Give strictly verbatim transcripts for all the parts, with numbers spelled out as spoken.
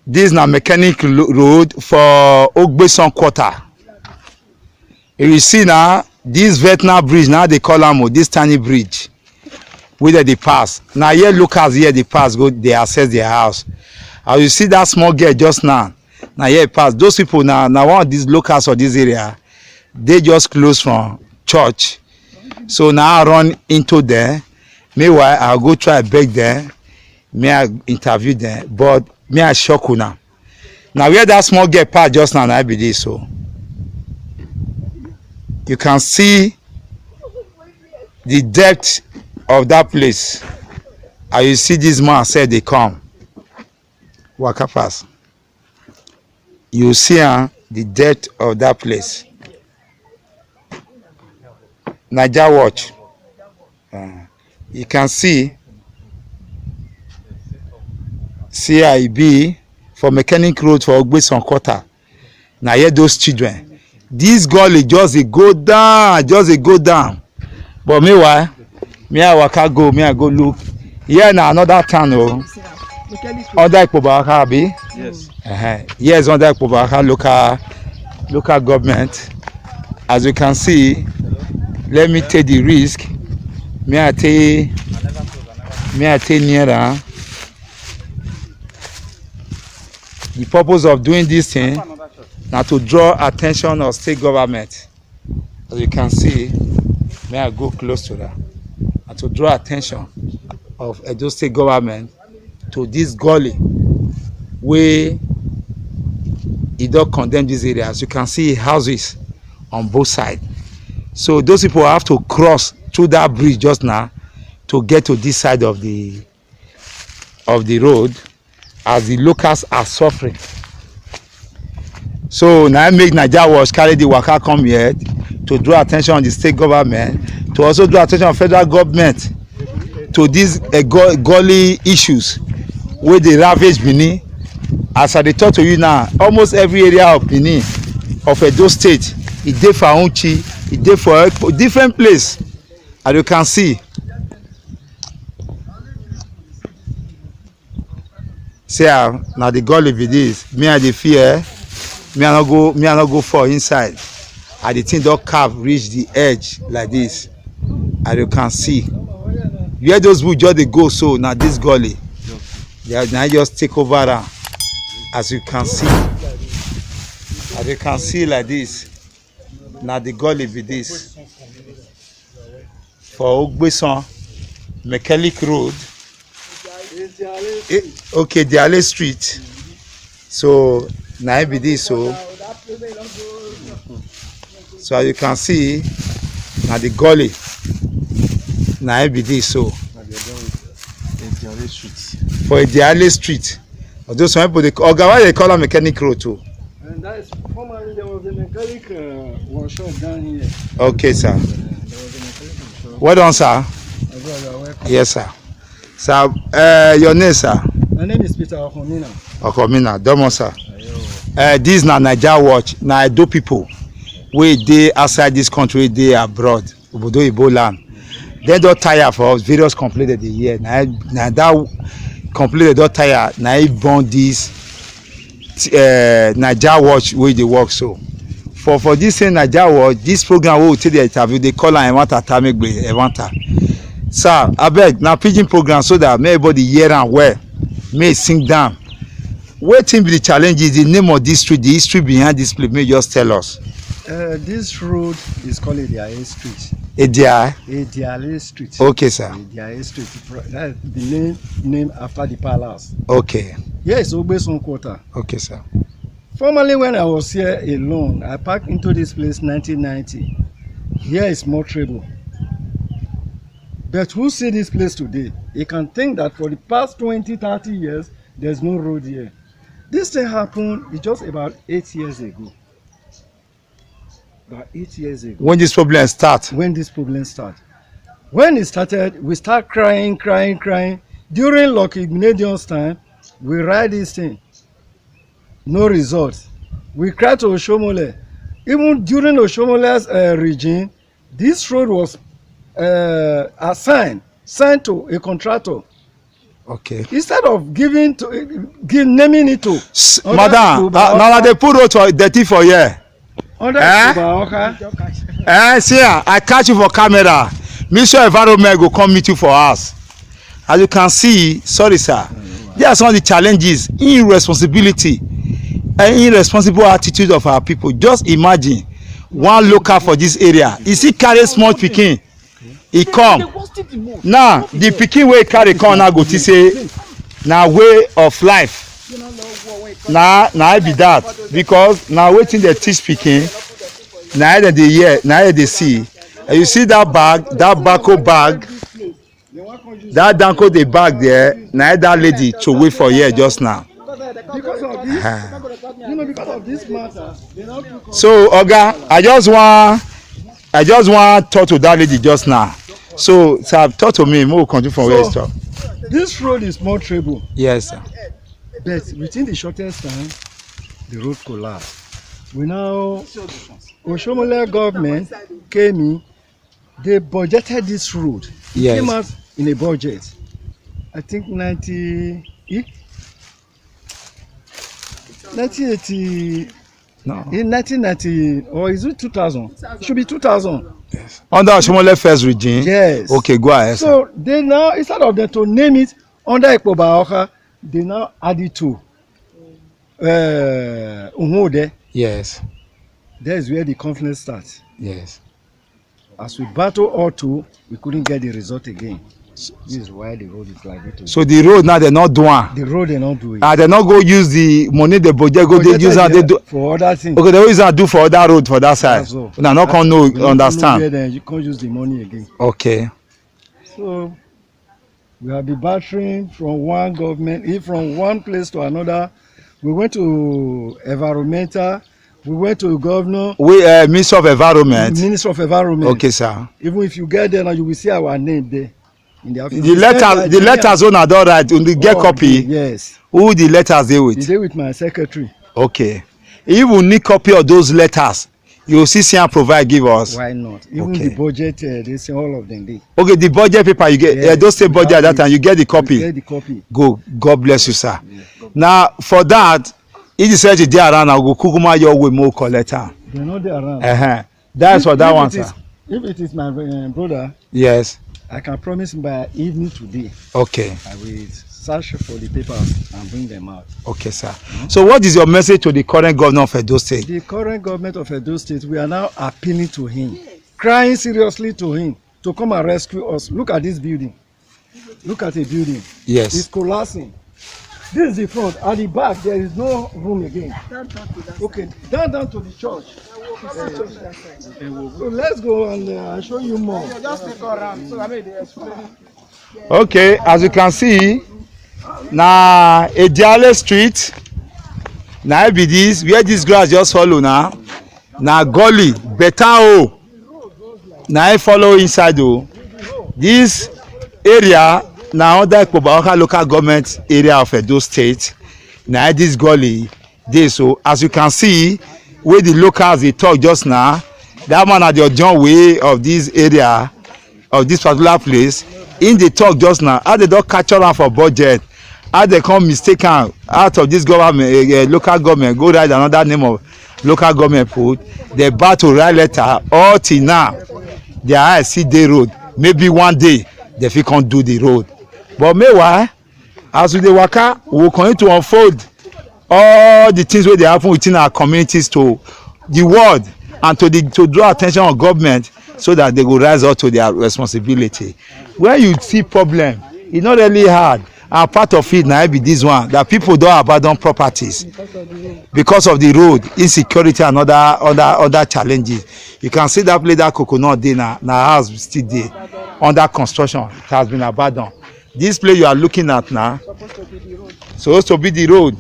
This na mechanic lo-, road for Ogbeson quarter. If you see now, this Vietnam bridge, now they call am o, this tiny bridge wey dem dey pass. Na here locals here dey pass go, dey access their house. As you see that small girl just now, na here e pass. Those people na, na one of these locals for this area. They just close from church. So now I run into there. Meanwhile, I go try beg them. May I interview them, but may I shock una. Now where that small girl pass just now, I be this so. You can see the depth of that place. And you see this man said they come. Waka pass. You see, ah, the depth of that place. Naija watch. Uh, you can see, see how e be for mechanic road for Ogbeson quarter. Na here those children. This gully just dey go down, just dey go down. But meanwhile, me I waka go, me I go look. Here na another town o. Under Ikpoba Waka, abi? Yes. Uh-huh. Yes, under Ikpoba Waka local, local government. As you can see, let me take the risk. Me I take, me I take near am. The purpose of doing this thing na to draw attention of state government. As you can see, may I go close to that? And to draw attention of Edo State government to this gully wey e don condemn this area. As you can see, houses on both sides. So those people have to cross through that bridge just now to get to this side of the, of the road, as the locals are suffering. So now I make Naija Watch carry the waka come here to draw attention on the state government, to also draw attention on federal government to these, uh, gu-, gully issues wey dey ravage Benin. As I dey talk to you now, almost every area of Benin, of Edo State, e dey for Auchi, e dey for Ekpo, different place. As you can see, see, ah, na the gully be this. Me I dey fear. Me I no go, me I no go fall inside. And the thing don carve reach the edge like this. As you can see, where those bush just dey go so, na this gully. They are, na just take over am. As you can see, as you can see like this, na the gully be this. For Ogbeson, Mechanic Road. Eh, okay, Diale Street. So, na it be this so. So as you can see, na the gully. Na it be this so. For Diale Street. Although some people dey, Oga, why they call am Mechanic Road too? And that is, formerly there was a mechanic, uh, workshop down here. Okay, sir. Uh, there was a mechanic workshop. Well done, sir. As well, you are welcome. Yes, sir. Sir, uh, your name, sir? My name is Peter Okomina. Okomina, domo, sir. Ayo. Uh, this na Naija Watch. Na Edo people wey dey outside this country, dey abroad, obodo oyibo land. Dem don tire for us, various complaint dem dey hear. Na, na that complaint dem don tire, na e born this, uh, Naija Watch wey dey work so. For, for this same Naija Watch, this program wey we take dey interview, they call am Ewanta Tamegbe Ewanta. Sir, abeg, na pidgin program so that make everybody hear am well, make e sink down. Wetin be the challenge, is the name of this street, the history behind this place, make you just tell us. Uh, this road is called Ediale Street. Ediale? Ediale Street. Okay, sir. Ediale Street. Pro-, that's the name, name after the palace. Okay. Here is Ogbeson Quarter. Okay, sir. Formerly, when I was here alone, I parked into this place nineteen ninety. Here is more trouble. But who see this place today? He can think that for the past twenty, thirty years, there's no road here. This thing happened, it's just about eight years ago. About eight years ago. When this problem start? When this problem start. When it started, we start crying, crying, crying. During Lucky Igbinedions time, we ride this thing. No result. We cried to Oshomole. Even during Oshomole's, uh, regime, this road was, uh, assigned, signed to a contractor. Okay. Instead of giving to, give naming it to S- Madam, uh, now they put road for dirty for here. Under Eh? Oba Oka. Eh, see, ah, I catch you for camera. Mission environment go come meet you for us. As you can see, sorry, sir. There are some of the challenges, irresponsibility, and irresponsible attitude of our people. Just imagine one local for this area. Is he carry small pikin? He come. Now, the pikin wey carry come now go think say na way of life. Na, na I be that, because na wetin dey teach pikin, na I dey hear, na I dey see. And you see that bag, that bako bag, that danko the bag there, na that lady throway for here just now. Because of this, you know, because of this matter, they now took us. So, Oga, I just want, I just want talk to that lady just now. So, sir, talk to me. Mo continue from where you stop. This road is more trouble, Yes, sir. But within the shortest time, the road collapsed. We now, Oshomole government came in, they budgeted this road. It Yes. Came out in a budget. I think ninety, eh? nineteen eighty, No. In nineteen ninety, or is it two thousand? It should be two thousand. Under Oshomole first regime. Yes. Okay, go ahead, sir. So they now, instead of them to name it under Ekpoba Oka, they now add it to uh, Unwode. Yes. That is where the conflict starts. Yes. As we battle all two, we couldn't get the result again. This is why the road is like it. So the road now they not do am. The road they not do it. Ah, they not go use the money the budget go they Budgeted use am they there do. For other things. Okay, they use am do for other road for that side. That's all. Una no come know We don't know understand. Where then you can't use the money again. Okay. So we have been battering from one government, eh, from one place to another. We went to environmental. We went to governor, We uh, Minister of Environment. Minister of Environment. Okay, sir. Even if you get there now, you will see our name there. In the, The letter, the letters una don write, una get copy. Yes. Who the letters dey He with? Dey with my secretary. Okay. If we need copy of those letters, you see, see and provide give us. Why not? Even Okay. The budget, uh, they say all of them dey. Okay, the budget paper you get, Yes, Edo State we budget have at that it. Time you get the You copy. Get the copy. Go, God bless you, sir. Now for that, if the secretary dey around, I go kukuma your way more collect am. They're not there around. Uh-huh. That's for that If one, it is, sir. If it is my uh, brother, Yes. I can promise him by evening today. Okay. I will search for the papers and bring them out. Okay, sir. So what is your message to the current governor of Edo State? The current government of Edo State, we are now appealing to him, crying seriously to him to come and rescue us. Look at this building. Look at the building. It's Yes. Collapsing. This is the front. At the back, there is no room again. Okay, down down to the church. So let's go and uh, I'll show you more. Okay, as you can see, na Ediale Street. Na be this where this grass just follow now. Na gully, better o. Na I follow inside o. This area na under Ekpoba Oka local government area of Edo State. Na this gully dey so. As you can see, wey the locals dey talk just now, that man na the Ojon way of this area, of this particular place. Im dey talk just now how they don capture am for budget, how they come mistake am out of this government, uh, local government, go write another name of local government put. They bow to write letter all till now. Their eyes see dey road. Maybe one day they fit come do the road. But meanwhile, as we dey waka, we will continue to unfold all the things wey dey happen within our communities to the world and to the to draw attention of government so that they go rise up to their responsibility. When you see problem, e no really hard, and part of it na be this one, that people don abandon properties because of the road, insecurity and other other other challenges. You can see that place that coconut dey na na house still dey under construction, it has been abandoned. This place you are looking at now supposed to be the road.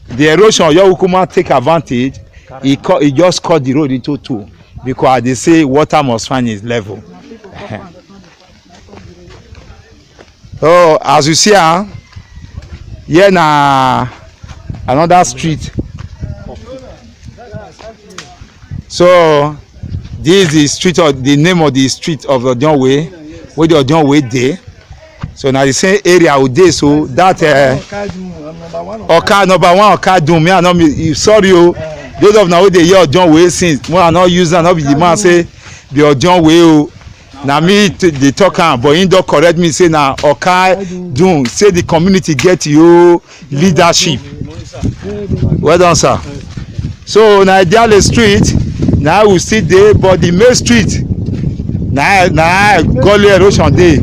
The erosion, your hukuma take advantage. He cut, he just cut the road into two because they say water must find its level. So as you see, ah, here na another street. So this is the street of the name of the street of Odionwe, where the Odionwe dey. So na the same area we dey so that uh, Oka Dum, I'm number one Oka. Oka number one Oka Dum, me I no me sorry o. Those of na wey dey hear Ojon wey since, mo I no use am, no be the man say be Ojon wey o. Na me t- dey talk am, but he don correct me say na Oka Dum, say the community get you leadership. Well done, sir. So na Ideale street na we still dey, but the main street na na gully erosion dey.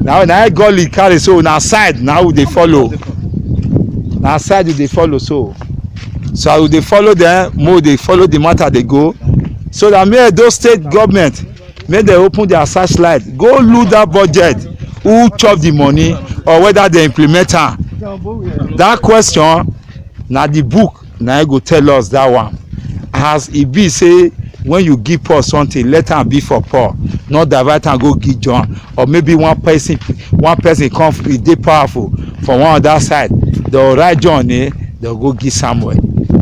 Na na gully carry, so na side na we dey follow. Na side we dey follow so. So we dey follow them, mo dey follow the matter dey go. So that make Edo state government make dem open their searchlight, go look that budget, who chop the money or whether they implement am. That question na the book na e go tell us that one. As e be say when you give Paul something, let am be for Paul, not divert am go give John, or maybe one person one person come e dey powerful for one other side, dem write John name, dem go give Samuel.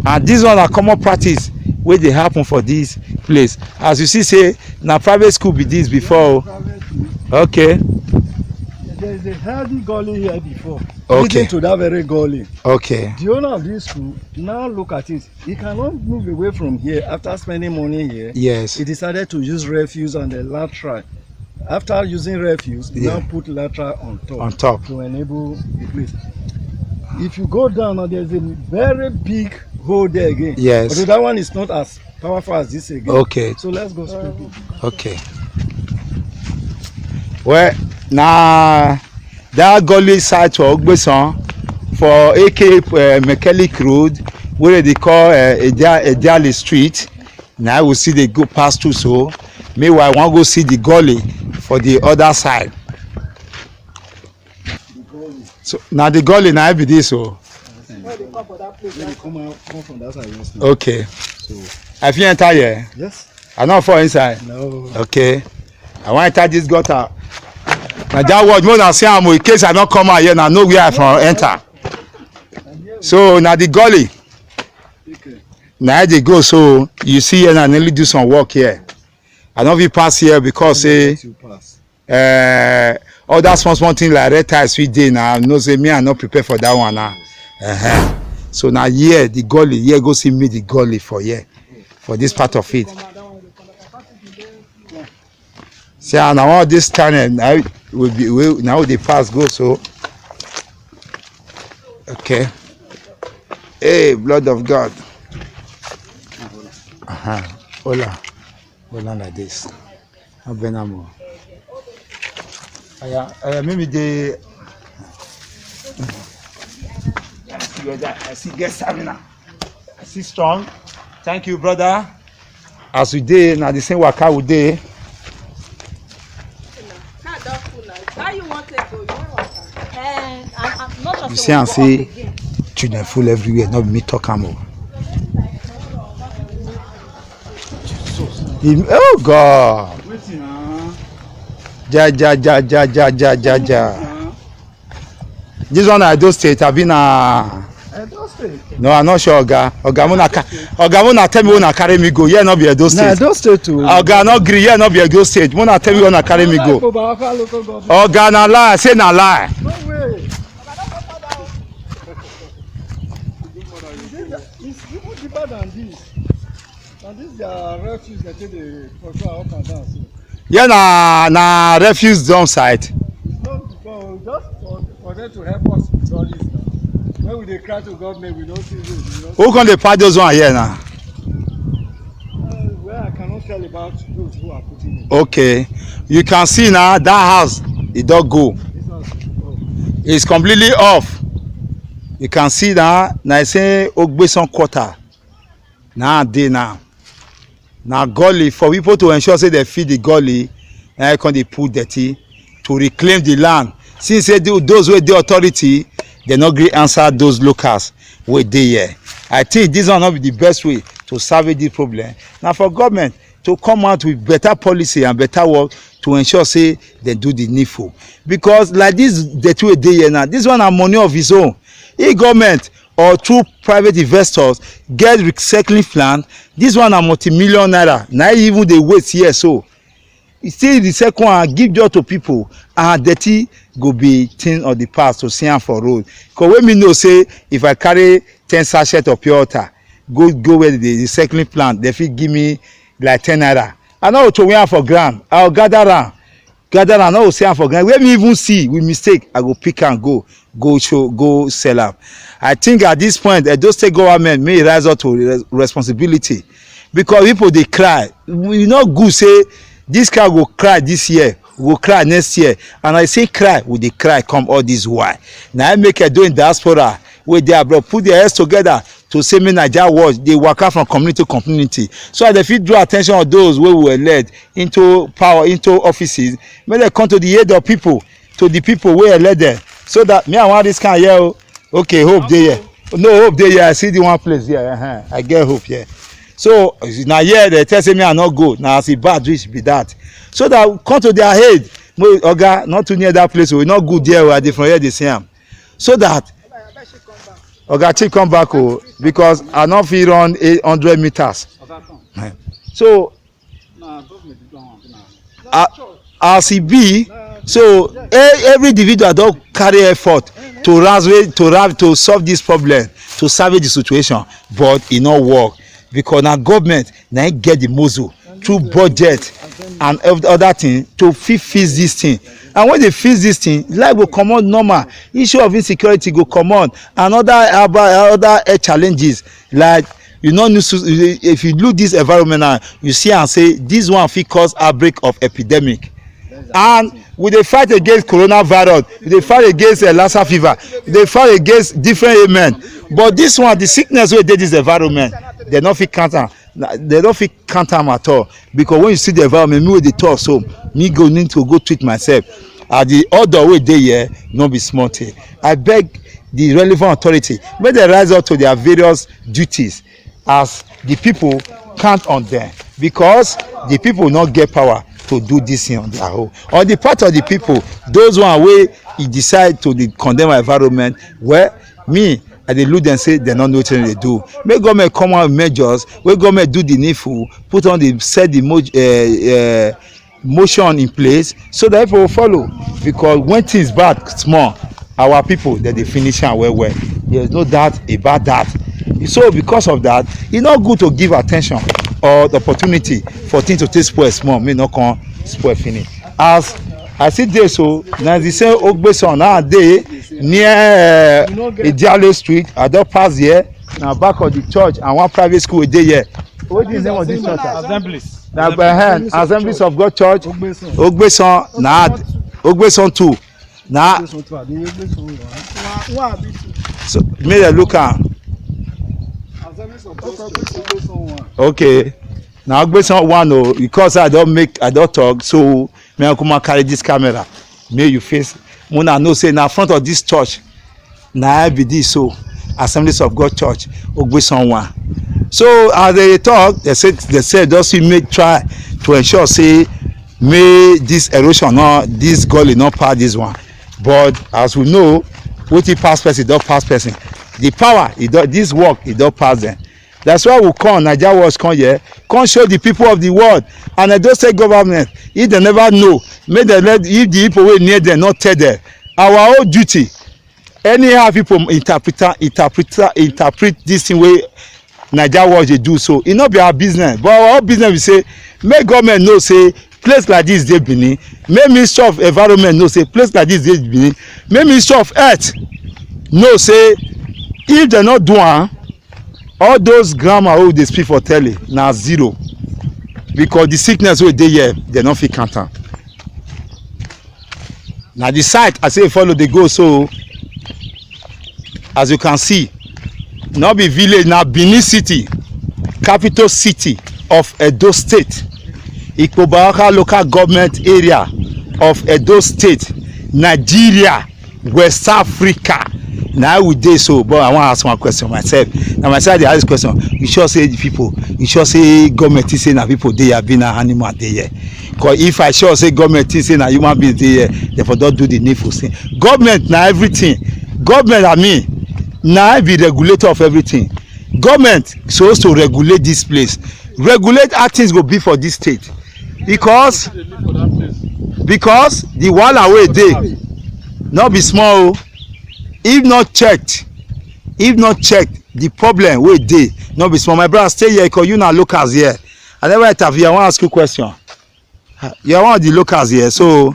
And this one na common practice wey dey happen for this place. As you see say na private school be this before o. Okay. There is a healthy gully here before. Okay. Leading to that very gully. Okay. The owner of this school, now look at it. He cannot move away from here after spending money here. Yes. He decided to use refuse and the latrine. After using refuse, he Yeah. now put latrine on top On top. to enable the place. If you go down now, there's a very big hole there again. Yes. Although that one is not as powerful as this again. Okay. So let's go straight in. Okay. Well, na that gully side for Ogbesan for A K uh, Mechanic Road, where they call uh, Edia- Ediali Street. Now we see they go past too so. Meanwhile, I wan go see the gully for the other side. So now the gully now be this o. When they come for that place, When you come out, come from that side, yes, now. Okay. So I fit enter here. Yes. I no fall inside. No. Okay. I wan enter this gutter. Na that word, more than say am o, in case I no come out here, na no where I from enter. So na the gully. Okay. Na I dey go, so you see here na nearly do some work here. I no fit pass here because say Let you pass. uh, all that small small thing like red tiles fit dey na. You know say me I no prepare for that one na. Uh-huh. So na here the gully, here go see me the gully for here, for this part of it. See ah, na one of this channel na we be we na we dey pass go so. Okay. Hey, blood of God. Uh-huh. Hola. Hola like this. Abenamo. Aya, aya, maybe they. I see whether I see get stamina. I see strong. Thank you, brother. As we dey, na the same waka we dey. Car don full now. How you want to go? You want waka? Eh, I'm, I'm not sure You say see we am go say up again. Children full everywhere, no be me talk am o. Im- Oh God. Wetin na? Ja ja ja ja ja ja ja ja. This one na Edo State, abi na? Edo State. No, I'm not sure, Oga. Oga, una ca- Oga, una tell me una carry me go. Here no be Edo Na State. Edo State o. Oga, no gree. Here no be Edo State. Una tell me una carry me go. Oga, na lie. Say na lie. No way. It's even deeper than this. And this their refuse they take dey control up and down so. Yeah, na na refuse dump site. It's not before, just for, for them to help us with all this now. When we dey cry to government, we don't see this. We don't Who come dey pack those one here now? Uh, well, I cannot tell about those who are putting it. Okay, you can see now that house e don go. This house is off. It's completely off. You can see now. Na say Ogbeson quarter. Na dey now. Na gully for people to ensure say they feed the gully. Na come dey put dirty to reclaim the land. Since say the, those wey dey authority, they no gree answer those locals wey dey here. I think this one no be the best way to salvage the problem. Na for government to come out with better policy and better work to ensure say they do the needful. Because like this dirty wey dey here now, this one na money of his own. If government or through private investors get recycling plant, this one na multi-million naira. Na even dey waste here so. Still the second one, give joy to people, and dirty go be thing of the past to see am for road. Because when me know say if I carry ten sachet of pure water, go, go where the recycling plant, they fit give me like ten naira. I no go throway am for ground. I go gather am, gather am, I no go see am for ground. Where me even see with mistake, I go pick am go, go show, go sell am. I think at this point, Edo State government may rise up to res-, responsibility, because people dey cry. E no good say this guy go cry this year, go cry next year, and I say cry, we dey cry come all this while. Na im make Edo in diaspora wey dey abroad put their heads together to say make Naija watch dey waka from community to community, so that they fit draw attention of those wey we elect into power, into offices, make dem come to the aid of people, to the people wey elect them, so that me, I want this kind here o. Okay, hope dey here. No, hope dey here. I see the one place here. Uh-huh. I get hope here. So na here they tell say me I no go. Na as e bad reach be that. So that we come to their aid. Mo, Oga, not too near that place o. E no good there o. I dey from here dey see am. So that Oga Chief come back o, because I no fit run eight hundred meters. So a-, as e be, so e-, every individual don carry effort to raise way, to ra-, to solve this problem, to salvage the situation, but e no work, because na government na im get the muscle through budget and oth-, other thing to fit fix this thing. And when they fix this thing, life go comot normal, issue of insecurity go comot, and other, other health challenges. Like, you no need to, if you look this environment now, you see and say this one fit cause outbreak of epidemic. And we dey fight against coronavirus, we dey fight against, uh, Lassa fever, we dey fight against different ailment. But this one, the sickness wey dey this environment, they no fit count am. Na, they no fit count am at all, because when you see the environment, me wey dey talk so, me go need to go treat myself. At the order wey dey here, no be small thing. I beg the relevant authority, make dem rise up to their various duties, as the people count on them, because the people no get power to do this thing on their own. On the part of the people, those one wey e decide to dey condemn our environment, well, me, I dey look them say they no know wetin they do. Make government come out with measures, wey government do the needful, put on the, set the mo-, uh, uh, motion in place, so that people will follow. Because when things bad small, our people, they dey finish am well well. There's no doubt about that. So because of that, e no good to give attention or the opportunity for things to take spoil small, make e no come spoil finish. As I see dey so, na the same Ogbeson now dey near, uh, Idiale Street. I don pass here. Na back of the church and one private school dey here. What is the name of this church? Assemblies. Na behind Assemblies of God Church. Ogbeson. Ogbeson na Ogbeson two. Na so make dem look am. Okay. Na Ogbeson one o, because I don make, I don talk, so me I come carry this camera. Make you face. Una know say na front of this church na I be this so, Assemblies of God Church, Ogbeson one. So as they talk, they say, they say just we make try to ensure say may this erosion, no, this gully not pass this one. But as we know, wetin pass person don pass person. The power, e don, this work, e don pass them. That's why we come, Naija Watch come here, come show the people of the world and Edo State government, if they never know, make dem let, if the people wey near them not tell them. Our own duty, anyhow people interpret, interpret, interpret this thing wey Naija Watch dey do so, e no be our business. But our own business be say make government know say place like this dey Benin. Make Ministry of Environment know say place like this dey Benin. Make Ministry of Health know say if dem no do am, all those grammar wey we dey speak for telly na zero, because the sickness wey dey here, dem no fit count am. Na the site I say follow dey go so, as you can see, no be village, na Benin City, capital city of Edo State, Ikpobaraka local government area of Edo State, Nigeria, West Africa. Na we dey so, but I wan ask one question myself. Na myself I dey ask question. You sure say the people, you sure say government think say na people dey here, be na animal dey here? 'Cause if I sure say government think say na human being dey here, they for don do the needful thing. Government na everything. Government, I mean, na be regulator of everything. Government suppose to regulate this place, regulate how things go be for this state, because Because the wahala wey dey no be small o. If not checked, if not checked, the problem wey dey no be small. My brother, stay here, because you na locals here. I never interview. I wan ask you question. You are one of the locals here, so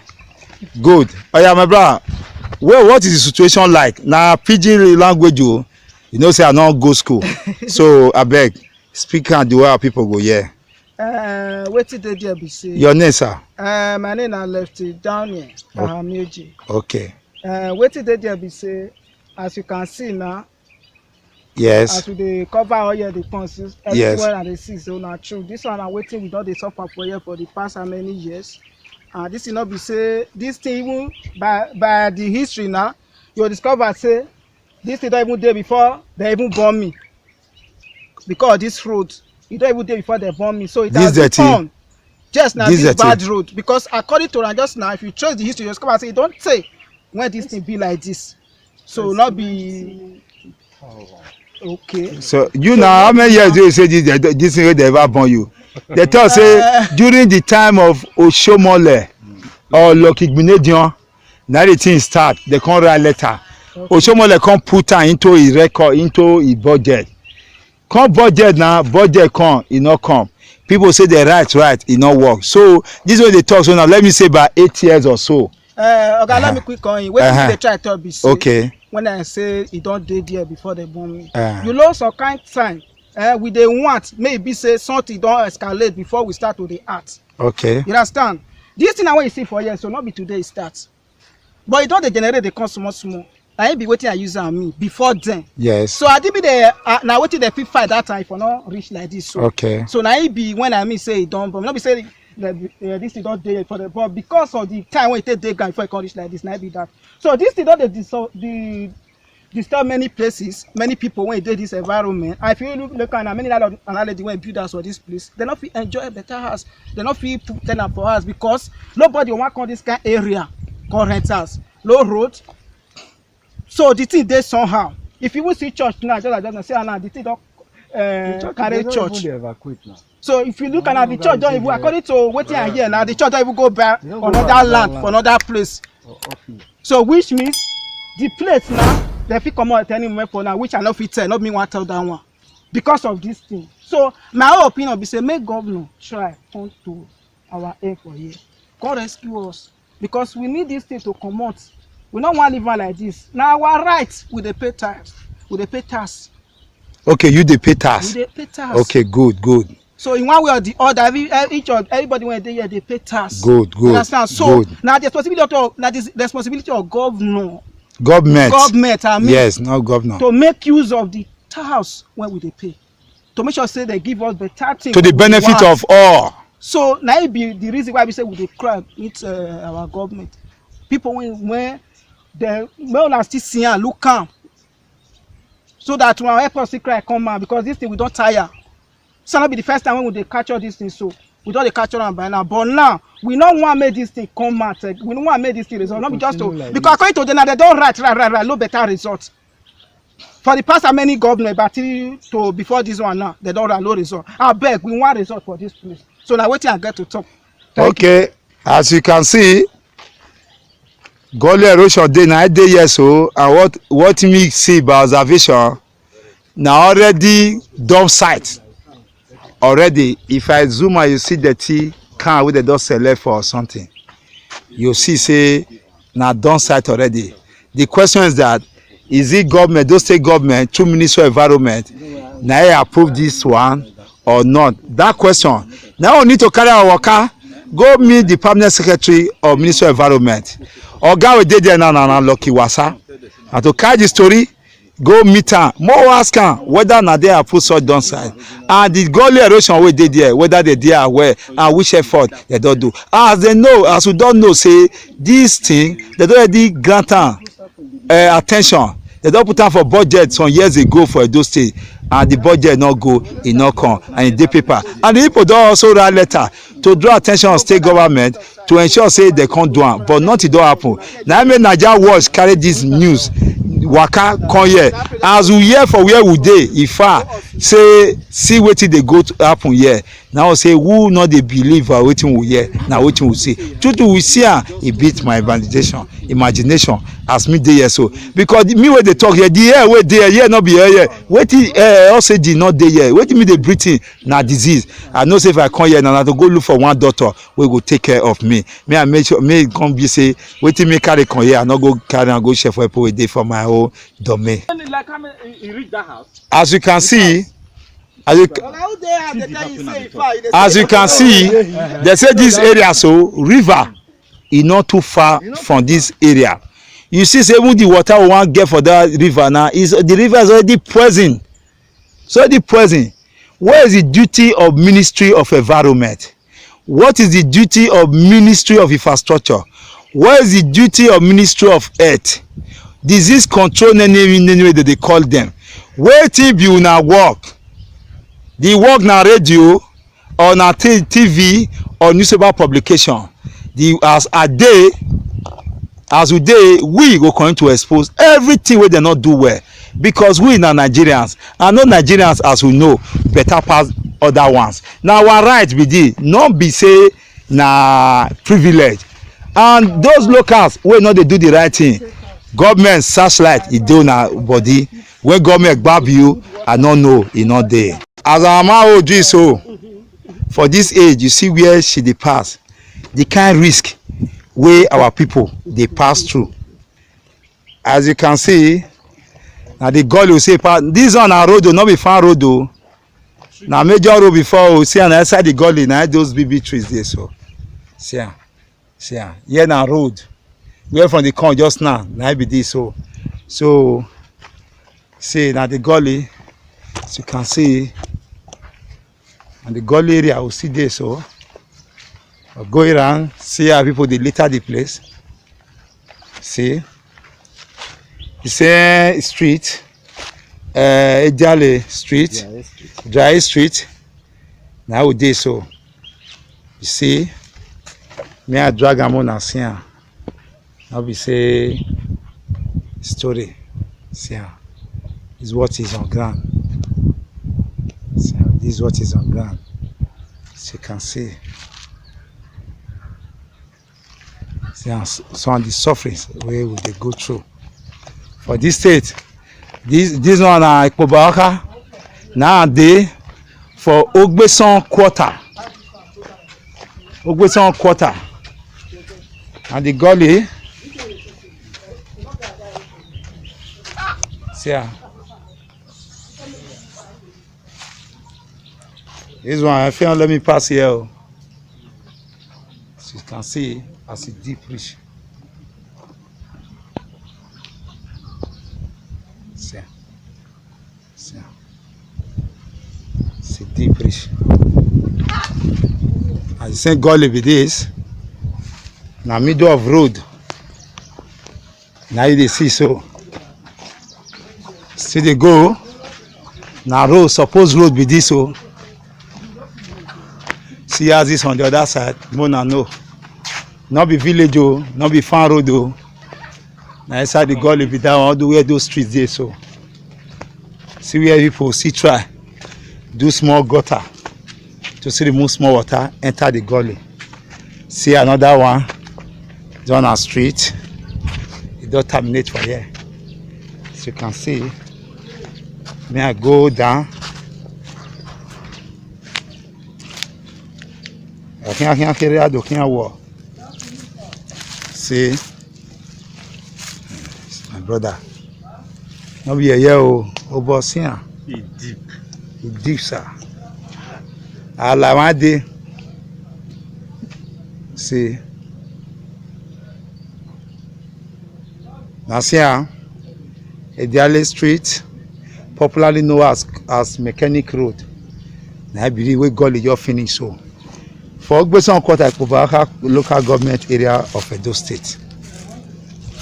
good. Oya, my brother, well, what is the situation like? Na pidgin language o. You know say I no go school. So abeg, speak am the way our people go hear. Uh, wetin dey there be say? Your name, sir? Uh, my name na Lefty Daniel Ahamioji. Okay. Uh, wetin dey there be say, as you can see now, Yes. As we dey cover all here, the tons, Yes. Everywhere I dey see, so na true. This one na wetin we don dey suffer for here for the past how many years. And this thing no be say this thing, even by by the history now, you go discover say this thing don even dey before they even born me. Because of this road, e don even dey before they born me. So it This has been dirty. Turn. Just na This this dirty. Bad road, because according to am just now, if you trace the history, you discover say e don tey when this thing be like this. So not be okay. So you now, how many years do you say this, this thing wey dey ever born you? They talk say Eh. During the time of Oshomole or Lucky Gbinedion, na the thing start. They come write letter. Oshomole come put am into his record, into his budget. Come budget now, budget come, e no come. People say they write, write, e no work. So this wey dey talk so now, let me say by eight years or so. Uh, okay, let me quick on you. Wetin Uh-huh. you dey try talk be say, Okay. When I say e don dey there before they born me, Uh. You know, some kind time, uh, we dey want maybe say something don escalate before we start to dey act. Okay. You understand? This thing na wey you see for here, so not be today e start, but e don dey generate dey come small small. Na im be wetin I use am mean before then. Yes. So I did be the uh, na wetin dey fit fight that time for no reach like this. So Okay. So na im be when I mean say e don born. No be say the, uh, this thing don dey for the, but because of the time wey e take dey ground before e come reach like this, na im be that. So this thing don dey dis- the disturb many places, many people wey dey this environment. I feel look look am na many landlord and landlady wey build house for this place. They no fit enjoy better house. They no fit put tenant for house because nobody wan come this kind area come rent house. No road. So the thing dey somehow. If you even see church now, just like just now, see am now, the thing don uh, carry church. Evacuate now. So if you look at the church don even, according to wetin I hear now, the church don even go back Don go another back land land. For another place. Okay. So which means the place now they fit comot at any moment for now, which I no fit tell, not me wan tell that one because of this thing. So my own opinion be say make governor try come to our aid for here, come rescue us because we need this thing to comot. We no wan leave am like this. Na our right. We dey pay tax. We dey pay tax. Okay, you dey pay tax. We dey pay tax. Okay, good, good. So in one way or the other, every, eh, each of everybody wey dey here dey pay tax. Good, good, You understand? So good. Na the responsibility of na the responsibility of governor, Government. Government, I mean, Yes, not governor. To make use of the tax wey we dey pay, to make sure say they give us better thing To the wey we benefit want. Of all. So na it be the reason why we say we dey cry meet uh, our government, people wey wey dem make una still see am, look am, so that una help us still cry come out because this thing we don tire. So no be the first time when we dey capture this thing, so we don dey capture am by now, but now we no wan make this thing come out. Eh, we no wan make this thing result, no be just to, because according to them now, they don write write write write no better result. For the past how many governor about three to before this one now, they don write no result. Abeg, we wan result for this place. So na wetin I get to talk. Okay, as you can see, gully erosion dey na dey here so, and what what me see by observation, na already dump site already. If I zoom and you see dirty can wey dem don select for or something, you see say na dump site already. The question is that, is it government, those state government, through Ministry of Environment, na e approve this one or not? That question. Now we need to carry our waka, go meet the permanent secretary of Ministry of Environment. Oga wey dey there now na na Lucky Wasa. And to carry the story, go meet am, mo ask am whether na they approve such dump site, and the gully erosion wey dey there, whether they dey aware and which effort they don do. As they know, as we don know say this thing, they don already grant am uh, attention. They don put am for budget some years ago for Edo State, and the budget no go, e no come, and e dey paper. And the people don also write letter to draw attention on state government to ensure say they come do am, but nothing don happen. Na im make Naija Watch carry this news waka come here. As we hear for where we dey, e far, say see wetin dey go to happen here. Now say who no dey believe uh, wetin we hear, na wetin we see. True true, we see am, e beat my imagination, imagination as me dey here so. Because the, me wey dey talk here, the air wey dey here, here no be air here. Wetin uh, oxygen no dey here, wetin me dey breathe in na disease. I know say if I come here now, na to go look for one doctor wey go take care of me. Me I make sure, me come be say wetin me carry come here, I no go carry am go share for people wey dey for my own domain. Like how many, he reach that house? As you can see, as you, But how they have the guy you say far, you dey as say you can see, they say this area so river e not too far from this area. You see say even the water we wan get for that river now, is the river is already poison. So the poison, where is the duty of Ministry of Environment? What is the duty of Ministry of Infrastructure? What is the duty of Ministry of Health? Disease control name wey dem dey call them. Wetin be una work? The work na radio or na t- TV or newspaper publication. The as I dey, as we dey, we go come to expose everything wey dem no do well, because we na Nigerians, and no Nigerians, as we know, better pass other ones. Na our right be this, no be say na privilege. And those locals wey no dey do the right thing, government searchlight e dey una body. When government gbab you, I no know, e no dey. As our man old so, for this age, you see where she dey pass, the kind risk wey our people dey pass through. As you can see, na the gully we say pass. This one na road o, no be farm road o. Na major road before o. See am na inside the gully, na those big big trees dey so. See am, see am. Here na road. Where from the corn just now, na be this so. So, see na the gully. As you can see, and the gully area we see dey so. We go around, see how people dey litter the place. See, the same street, uh, Ejale Street, Dry Street. Na we dey so. You see, me I drag am una see am. No be say story. See am. Is what is on ground. See am. This is what is on ground. As you can see. See am. Some of the sufferings wey we dey go through for this state. This this one na Ikpoba Oka. Now I dey for Ogbeson quarter. Ogbeson quarter. And the gully. See am. This one, if you let me pass here o. As you can see, as e deep reach. See, see, see deep reach. As the same gully be this, na middle of road. Na you dey see so. Still dey go. Na road, suppose road be this o. See houses on the other side. Mo na no. No be village o, no be farm road o. Na inside the gully be that one, all the way those streets dey so. See where people see try do small gutter to see remove small water enter the gully. See another one. Don a street. E don terminate for here. As you can see, me I go down. Akin akin akin ado kin awo. See, my brother. No be yeye o, o boss here. E deep. E deep, sir. Ala wan dey. See. Na see am. Ediale Street, popularly known as as Mechanic Road. Na I believe wey gully just finish so. For Ogbeson quarter, Ikpoba Oka local government area of Edo State.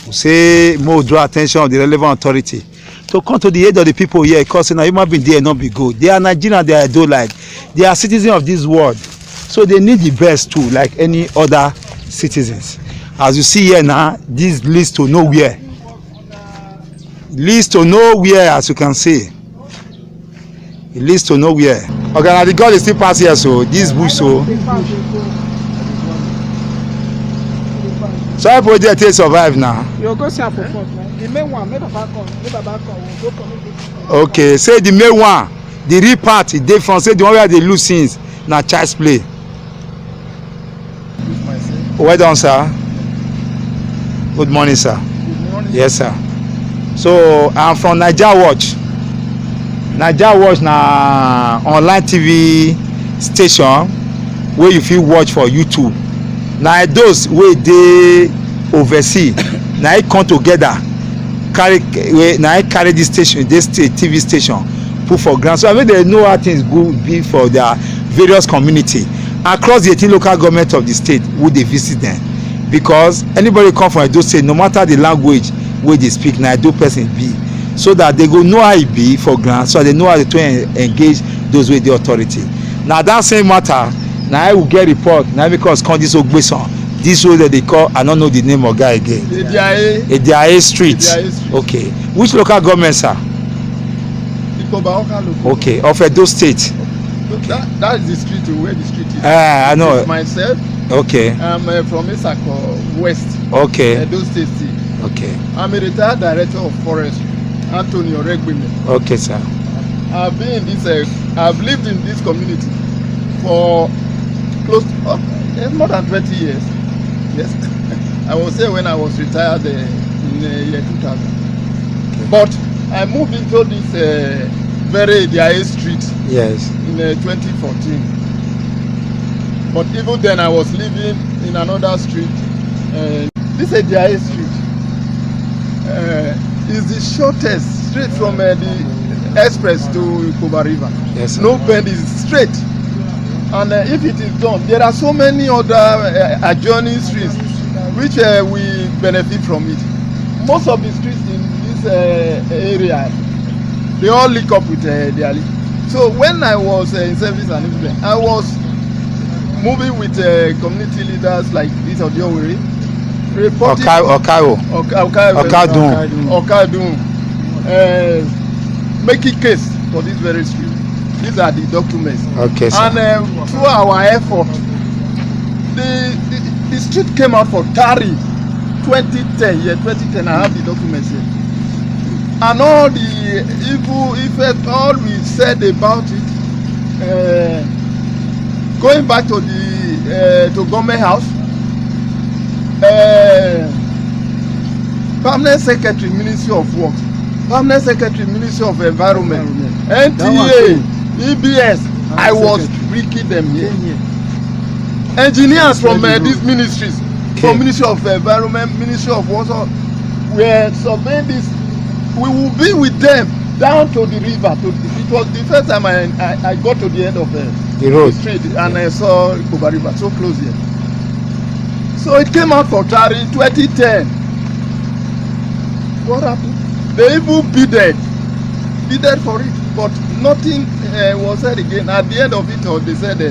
We say mo draw attention of the relevant authority to come to the aid of the people here, because na human being there no be good. They are Nigerian, they are Edo like, they are citizens of this world. So they need the best too, like any other citizens. As you see here now, this leads to nowhere. Leads to nowhere, as you can see. It leads to nowhere. Oga, na the God dey still pass here, so this bush, so. So how people dey take survive now? You go see am for front now. The main one, make Baba come, make Baba come, we go for make this. Okay, say the main one, the real part, e dey front. Say the one wey I dey look since na child's play. With myself. Well done, sir. Good morning, sir. Good morning. Yes, sir. So I'm from Naija Watch. Naija Watch na online T V station wey you fit watch for YouTube. Na those wey dey overseas na e come together carry, wey na e carry this station, this sta- T V station put for ground, so I make dem know how things go be for their various community across the eighteen local government of the state wey dey visit them, because anybody come from Edo State, no matter the language wey dey speak, na Edo person be, so that they go know how e be for ground, so they know how to en- engage those wey dey authority. Na that same matter na I will get report na because come this Ogbeson, this road that they call, I no know the name of guy again. Ediaye, Ediaye Street. Ediaye Street. Okay. Which local government, sir? Ikoba Oka local. Okay, of Edo State. That, that is the street where the street is. Ah, I know. It's myself. Okay. I'm uh, from Isako West, Okay. Edo State. State. Okay. I'm a retired director of forestry, Anthony Oregbeme. Okay, sir. I've been in this. Uh, I've lived in this community for close to uh, eh, more than twenty years. Yes, I was here when I was retired uh, in uh, year two thousand. But I moved into this uh, very Ediaye Street Yes. in uh, twenty fourteen. But even then, I was living in another street. Uh, this Ediaye Street uh, is the shortest street from uh, the express to Ikoba River. Yes, sir. No bend is straight. And uh, if it is done, there are so many other uh, adjoining streets which uh, we benefit from it. Most of the streets in this uh, area, they all link up with uh, Ediaye. So when I was uh, in service and everything, I was moving with uh, community leaders like this Odiowere, reporting Oka- Okaiwo. Oka- Okaiwo, Okadun. Okadun, uh, making case for this very street. These are the documents. Okay, sir. And um, through our effort, the, the, the street came out for tarring twenty ten. Yeah, twenty ten. I have the documents here. And all the evil effect, all we said about it, uh, going back to the uh, to government house, uh, permanent secretary, Ministry of Works, permanent secretary, Ministry of Environment, That one N T A, too. E B S. I was Secretary. bringing them here. Same here. Engineers from Very uh, good. These ministries, Okay. from Ministry of Environment, Ministry of Water, were surveying this. We will be with them down to the river. To, it was the first time I, I, I got to the end of the, The road. street and I saw Ikoba River so close here. So it came out for tarring twenty ten. What happened? They even bidded, bidded for it, but nothing uh, was said again. At the end of it all, they said uh,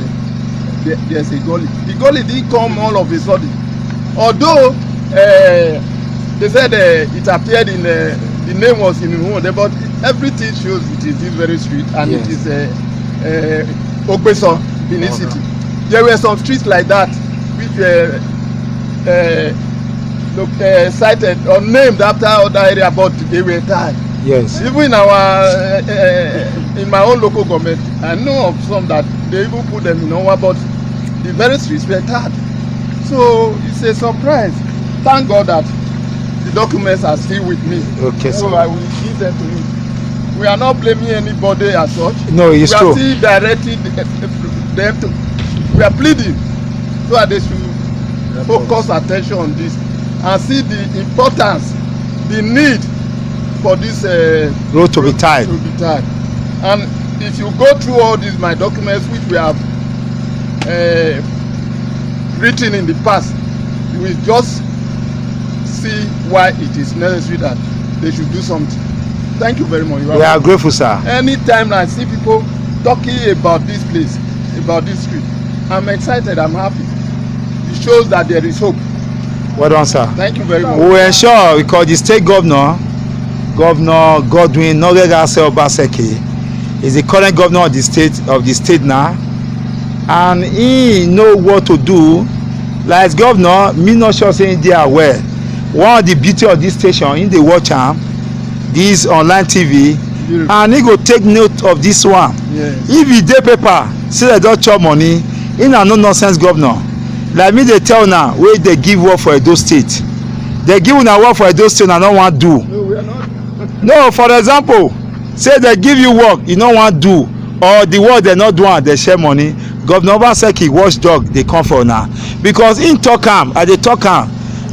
there, there's a gully. The gully didn't come all of a sudden. Although uh, they said uh, it appeared in uh, the name was in Nwode, but everything shows it is this very street and Yes. It is uh, uh, Ogbeson, Benin Okay. City. There were some streets like that which were uh, look, uh, cited or named after other area, but they were tarred. Yes. Even in our uh, uh, in my own local government, I know of some that they even put them in Owa, but the very streets were tarred. So it's a surprise. Thank God that the documents are still with me. Okay, So sir. I will give them to you. We are not blaming anybody as such. No, it's We are true. Still directing them to. We are pleading so that they should focus attention on this and see the importance, the need for this uh, Road to be tarred. To be tarred. And if you go through all these my documents which we have uh, written in the past, you will just see why it is necessary that they should do something. Thank you very much. You We are grateful, sir. Anytime I see people talking about this place, about this street, I'm excited, I'm happy. It shows that there is hope. Well done, sir. Thank you very much. We will ensure, because the state governor, Governor Godwin Nogegase Obaseki, He's the current governor of the state of the state now, and he know what to do. Like governor, me not sure say they are aware. One of the beauty of this station, in the watch am, this online T V, and he go take note of this one. Yes. If he dey paper, say they don't chop money, he na no nonsense governor. Like me, they tell now where they give work for Edo State. They give una work for Edo State, I don't want do. No, we are not. No, for example, say they give you work, you no wan do, or the work they not do and they share money. Governor Obaseki watchdog they come for now, because in talk am, I dey talk am,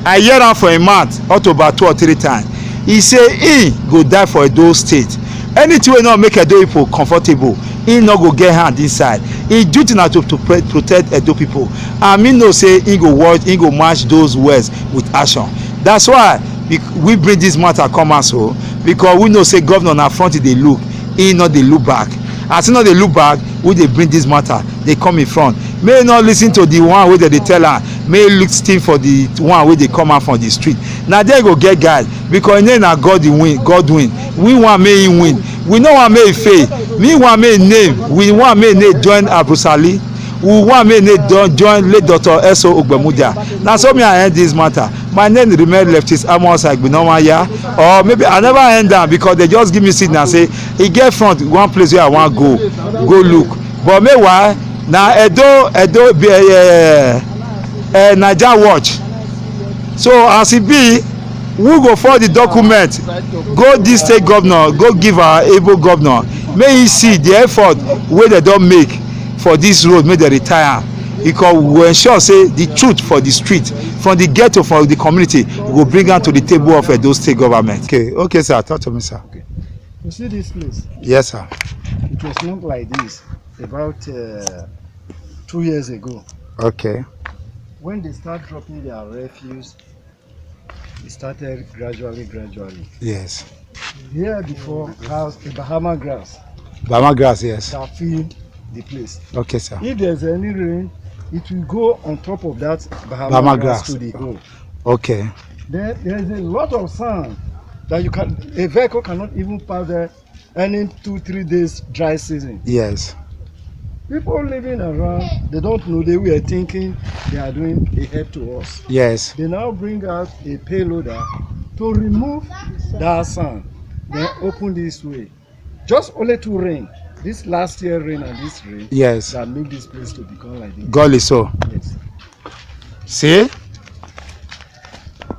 I hear am for a month, October two or three times. He say he go die for Edo State. Anything wey no make Edo people comfortable, he no go get hand inside. He duty na to, to pre- protect Edo people, and me know say he go watch, he go match those words with action. That's why we, we bring this matter come out so, because we know say governor na front he dey look, he no dey look back. As he no dey look back, we dey bring this matter dey come in front. May he no listen to the one wey dem dey tell am, may he look still for the one wey dey come out from the street. Na there go get guide, because him name na God he win, God win. We want may he win. We no want may he fail. Me want may he name. We want may he name join Abrusali. We want may he name don join late Doctor S O Ogbemudia. Na so me I end this matter. My name remain Leftist Amos Agbinonwaya. Or maybe I never end am because they just give me signal say e get front one place where I wan go, go look. But meanwhile, na Edo, Edo, be, uh, uh, Naija watch. So as e be, who go forward the document, go this state governor, go give our able governor, make he see the effort wey dem don make for this road, make dem retire am. Because we will ensure say the truth for the street, from the ghetto, for the community, we go bring am to the table of Edo state government. Okay, okay, sir, talk to me, sir. You see this place? Yes, sir. It was not like this about uh, two years ago. Okay. When they start dropping their refuse, it started gradually, gradually. Yes. Here before has a Bahama grass. Bahama grass, yes. That fill the place. Okay, sir. If there's any rain, it will go on top of that Bahama, Bahama grass, grass to the hole. Okay. There, there's a lot of sand that you can, a vehicle cannot even pass there any two, three days dry season. Yes. People living around, they don't know, they were thinking they are doing a help to us. Yes. They now bring out a payloader to remove that sand, then open this way. Just only two rain, this last year rain and this rain, yes, that make this place to become like this. Gully so. Yes. See?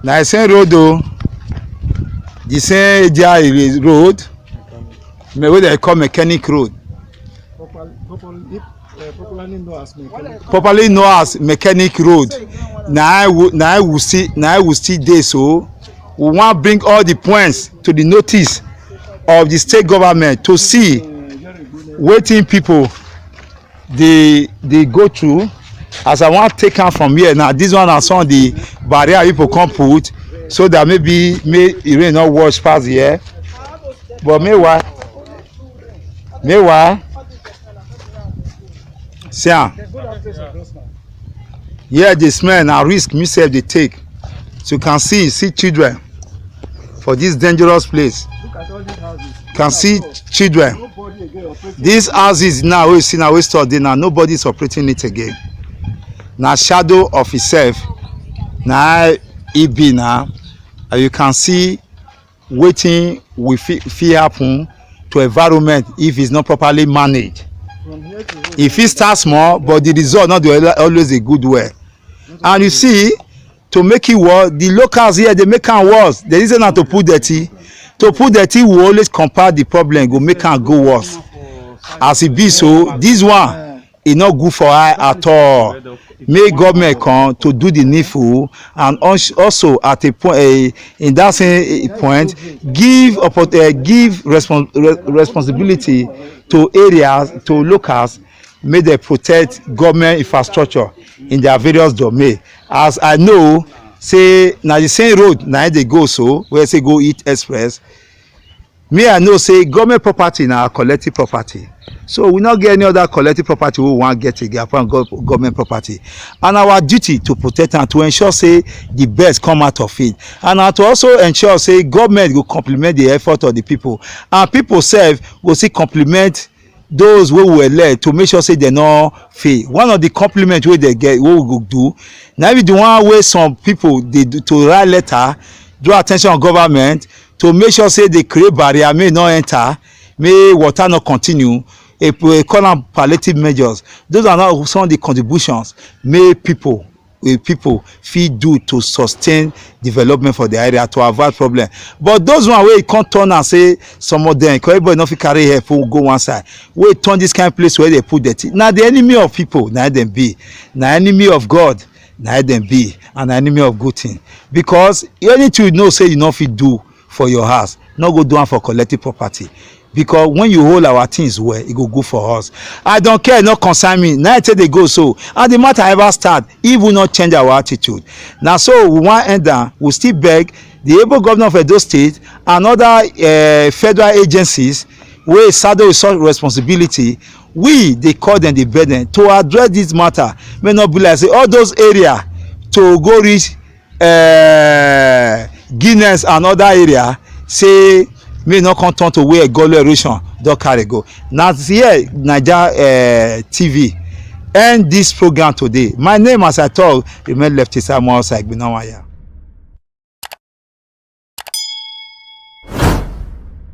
Na the same road o. The same Edia road. Me wey they call mechanic road. Properly, properly, uh, properly known as mechanic. Properly known as mechanic road. Na I will, na I will see, na I will still dey so. We wan bring all the points to the notice of the state government to see wetin people dey dey go through. As I wan take am from here now, this one na some of the barrier people come put so that maybe may e rain no wash pass here. But meanwhile, meanwhile, see am. Yeah, the smell na risk me sef dey take. So you can see, see children for this dangerous place. Look at all these houses. Can see children. Nobody again operating. These houses now, we see now, we store there now. Nobody is operating it again. Na shadow of itself. Na e be now. And you can see wetin we fit, fit happen to environment if it's not properly managed. From here to home. If it start small, but the result not dey al-, always a good way. And you see, to make it worse, the locals here, they make am worse. They reason na to put dirty. To put dirty will always compound the problem, go make am go worse. As e be so, this one, e no good for eye at all. Make government come to do the needful, and als-, also at a point, eh, in that same, eh, point, give oppo-, eh, give respons-, re-, responsibility to areas, to locals, make dem protect government infrastructure in their various domain. As I know say na the same road na im dey go so, wey say go Eat Express. Me, I know say government property na our collective property. So we no get any other collective property we wan get again apart from gov-, government property. And our duty to protect and to ensure say the best come out of it. And na to also ensure say government go complement the effort of the people. And people sef go still complement those wey we elect to make sure say dem no fail. One of the compliment wey dem get, wey we go do, na be the one wey some people dey do to write letter, draw attention of government to make sure say they create barrier, make e no enter, make water no continue. E p-, e call am palliative measures. Those are now some of the contributions make people, wey people fit do to sustain development for the area, to avoid problem. But those one wey e come turn am say some of them, because everybody no fit carry head put go one side, wey turn this kind place where they put dirty, na the enemy of people na dem be, na enemy of God na dem be, and na enemy of good thing. Because anything you know say you no fit do for your house, no go do am for collective property. Because when you hold our things well, e go good for us. I don't care, no concern me. Na e take dey go so. And the matter ever start, if we no change our attitude. Na so we wan end am. We still beg the able governor of Edo State and other, eh, federal agencies wey saddle with such responsibility. We dey call them, dey beg them to address this matter. May not be like say all those area to go reach, eh, Guinness and other area, say may not come turn to where Golo erosion don carry go. Na here Naija, eh, T V end this program today. My name, as I talk, remain Lefty Samuel Osaigbe Nawaya.